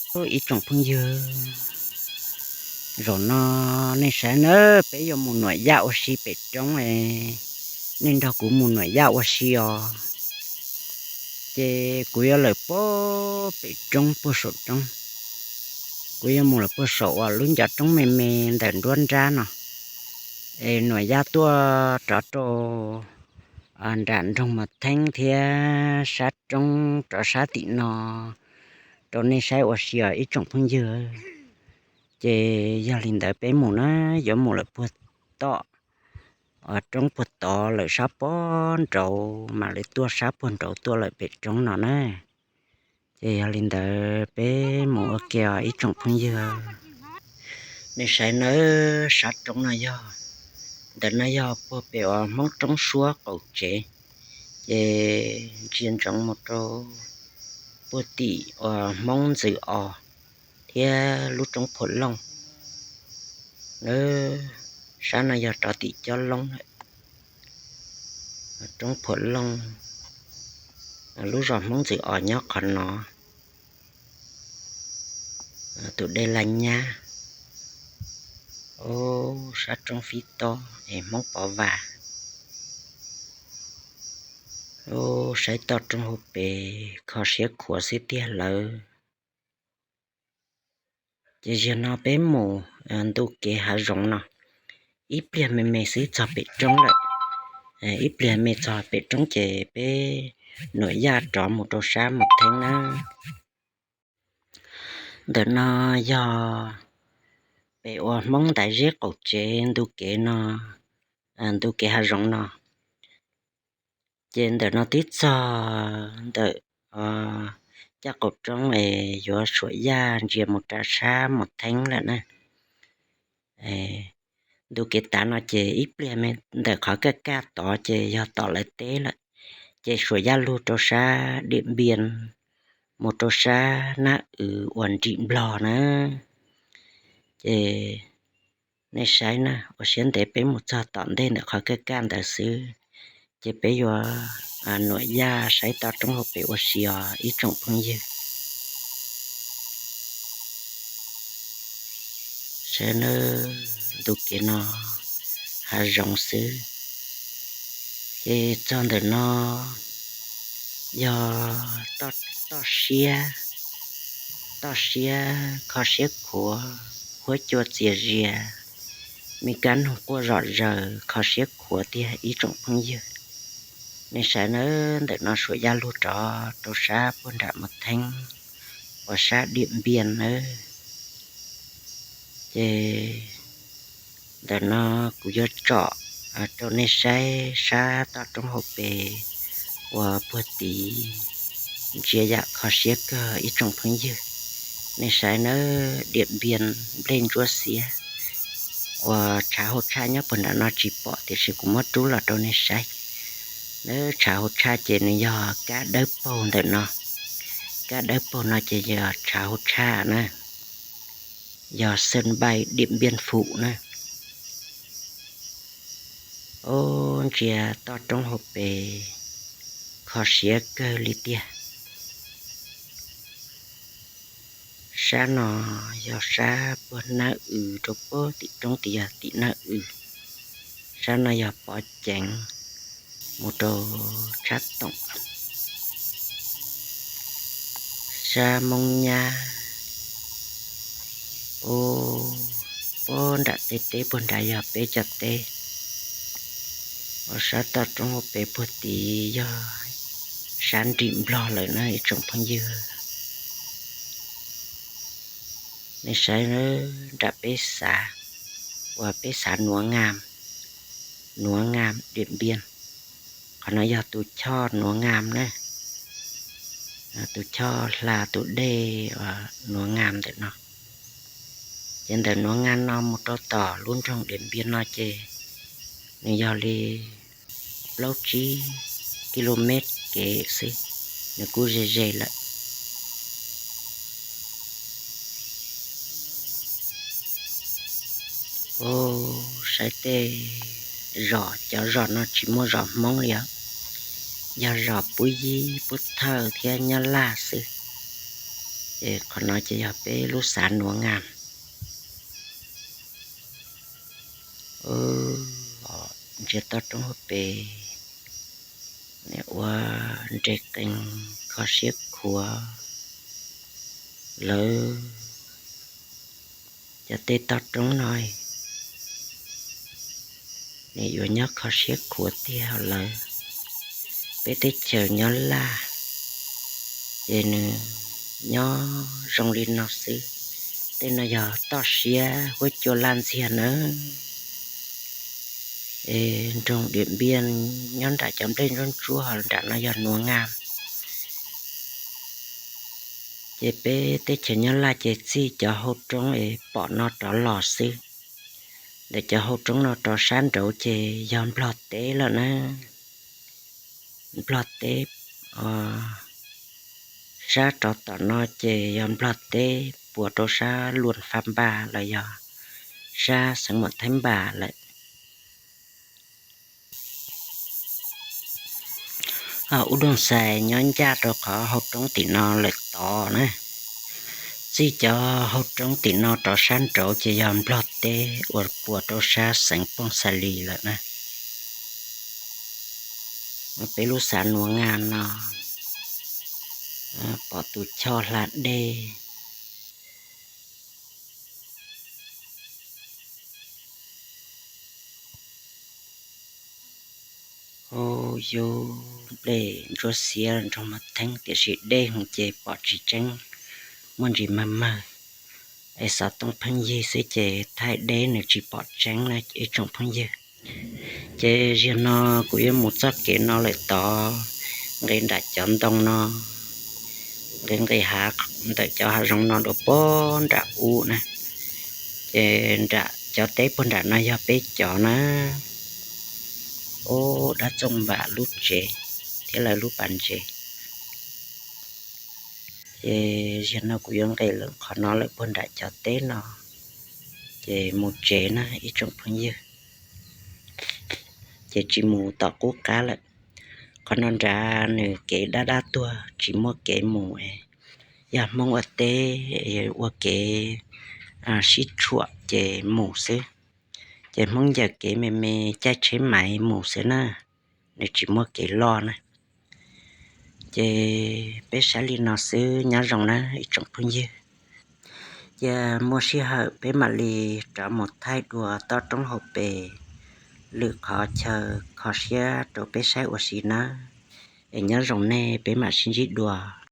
Ib tsoom phooj ywg, zaum no nej saib nawb, peb yuav mus nuam yaj ua si pem roob. Nej nrog kuv mus nuam yaj ua si os. Ces kuv yuav lawm puag pem roob puag saum roob. Kuv yuav mus lawm puag saum uas lub ncov roob me me ntawm nruab nrab no, es nuam yaj tuaj rov rau nram nroog Mas Theeb thiab sab roob rov sab tim no rau nej saib ua si os ib tsoom phooj ywg. Ces yog li ntawd peb mus na, yuav mus lawm puag tom roob puag tod lawm sab pob nraud mam li tuaj sab puag nraud tuaj lawm pem roob no na. Ces yog li ntawd peb mus ua ke os ib tsoom phooj ywg. Nej saib nawb, sab roob no yog, ntawm no yog puag pem uas Hmoob Roob Suab qaum tsev, ces ntsia ntsoov mus rau puag tim uas Hmoob Ntxwm Os thiab lub roob Phuam Looj. Nawb, sab no yog rov tim Cob Loob lawm. Roob Phuam Looj, lub zos Hmoob Ntxwm Os nyob qhov no. Tus dej Laj Nyab, sab roob Fib Tob es Hmoob Pov Vas. Saib toj roob hauv pes kho siab khuav xwb tiag lawm. Ces zaum no peb mus ntu kev hav zoov no, ib pliag me me xwb txog pem roob lawm. Ib pliag me txog pem roob ces peb nuam yaj rov mus rau sab Mas Theeb na. Ntawm no yog pem uas Hmoob Ntaiv Zeb qaum tsev ntu kev no, ntu kev hav zoov no. Ces ntawm no twb txog ntawm caj qaum roob es yuav suam yaj ntsia mus rau sab Mas Theeb lawm na. Ntu kev tav no ces ib pliag me ntawm qhov kaj kaj tod ces yog tom lawv teb lawm. Ces suam yaj lug rau sab Diam Npias mus rau sab Nab Wm uas nrim Nplog na. Ces nej saib na, ua siab ntev peb mus txog tom ntej ntawm qhov kaj kaj ntawd xwb, ces peb yuav nuam yaj saib toj roob hauv pes ua si os ib tsoom phooj ywg. Saib nawb, ntu kev no hav zoov xwb. Ces txog ntawm no yog toj siab, toj siab kho siab khuav, huab cua txias zias, me kab noog quaj zom zaws kho siab khuav tiag ib tsoom phooj ywg. Nej saib nawb, ntawm no suam yaj lug rov rau sab puag nram Mas Theeb uas sab Diam Npias nawb. Ces ntawm no kuv yuav tsom rau nej saib sab toj roob hauv pes uas puag tid, ntsia yam kho siab kawg ib tsoom phooj ywg. Nej saib nawb, Diam Npias nplej ntsuab xiab uas tshav hauv tshaj nyob puag nram no tsis pom tiam sis kuv muab rub los rau nej saib. Nawb, tshav hauv tshaj ces nws yog kab dawb paug ntawm no. Kab dawb paug no ces yog tshav hauv tshaj na, yog sân bay Điện Biên Phủ na. Ub, ntsia toj roob hauv pes kho siab kawg li tiag. Sab no yog sab puag Nab Wm rau puag tim roob tid yog tim Nab Wm. Sab no yog Pov Ceev mus rau Tshab Toom. Sab Moob Nyab, ub, puag nram tej teb puag nrad yog peb cov teb. Ua sab toj roob hauv pes puag tid yog sab nrim Nplog lawm na ib tsoom phooj ywg. Nej saib nram peb xav, uas peb xav Nuav Ngam, Nuav Ngam Điện Biên. Qhov no yog tus choj Nuav Ngam na, tus choj hla tus dej uas Nuav Ngam ntawm no. Ces ntawm Nuav Ngam no mus rau tom lub nroog Điện Biên no ces nws yog li plaub tsib ki lus mev kev xwb, nws kuj ze ze lawm. Ub, saib tej zos, cov zos no tsis muaj zos Hmoob li os, yog zos Pub Yib, Pub Thawj thiab Nyab Laj xwb. Ces qhov no ces yog peb lub xav Nuav Ngas. Ntsia toj roob hauv pes, nws ua nres qees kho siab khuav lawm. Cov tej toj roob no nws yuav nyob kho siab khuav tiag lawm. Peb teb chaws nyob Laj ces nws nyob zoo li no xwb. Tej no yog toj siab huab cua Laj Ntxiag nawb. Es nroog Diam Npiaj nyob nram cov nplej ntsuab ntsuab, nram no yog Nuav Ngas. Ces peb teb chaws nyob Laj ces txij cov hauv roob es pom no rov los xwb. Ntawm cov hauv roob no rov sab nraud ces yog Nplog teb lawm na. Nplog teb, sab rov tom no ces yog Nplog teb puas rau sab Luam Faj Npaj los yog sab xeev Muam Thaib Npaj lawm. Ub Doog Xais nyob ncaj rau qhov hauv roob tim no lawm tod na. Txij cov hauv roob tim no rov sab nraud ces yog Nplog teb uas puas rau sab xeev Pooj Xa Lis lawm na. Peb lub xav Nuav Ngas no pom tus choj hla dej. Ub, yub nplej ntsuab xiab nrog mog theeb tiam sis dej hwv ces pom tsis tseeb, muaj ntsis mag mag. Es xov tooj pheej yig xwb ces thaij deb nws tsis pom tseeb na ib tsoom phooj ywg. Ces ziag no kuv yuav mus txoj kev no lawm tod, nqis nram cov ntoo no, nqis nqis hav ntawm cov hav zoov no dua puag nram ub na. Ces nram cov teb puag nram no yog peb cov na. Ub, dab txooj npam lub tsev thiab lawv lub pas ntses. Ces ziag no kuv yuav nqis lawm qhov no lawm puag nram cov teb no, ces mus tsev na ib tsoom phooj ywg. Ces tsis mus tom qub qab lawm. Qhov no nrad nws kev dab dab tuag tsis muaj kev mus. Yog Hmoob ua teb ua kev sib tshuam ces mus xwb. Ces Hmoob ncaws kev me me caij tsheb maiv mus xwb na, nws tsis muaj kev loj na. Ces peb saib li no xwb, nyob zoo na ib tsoom phooj ywg. Cia muaj sij hawm peb mam li rov mus thaij dua toj roob hauv pes, lwm qhov chaw kho siab rau peb saib ua si nawb. Es nyob zoo nej, peb mam sib ntsib dua.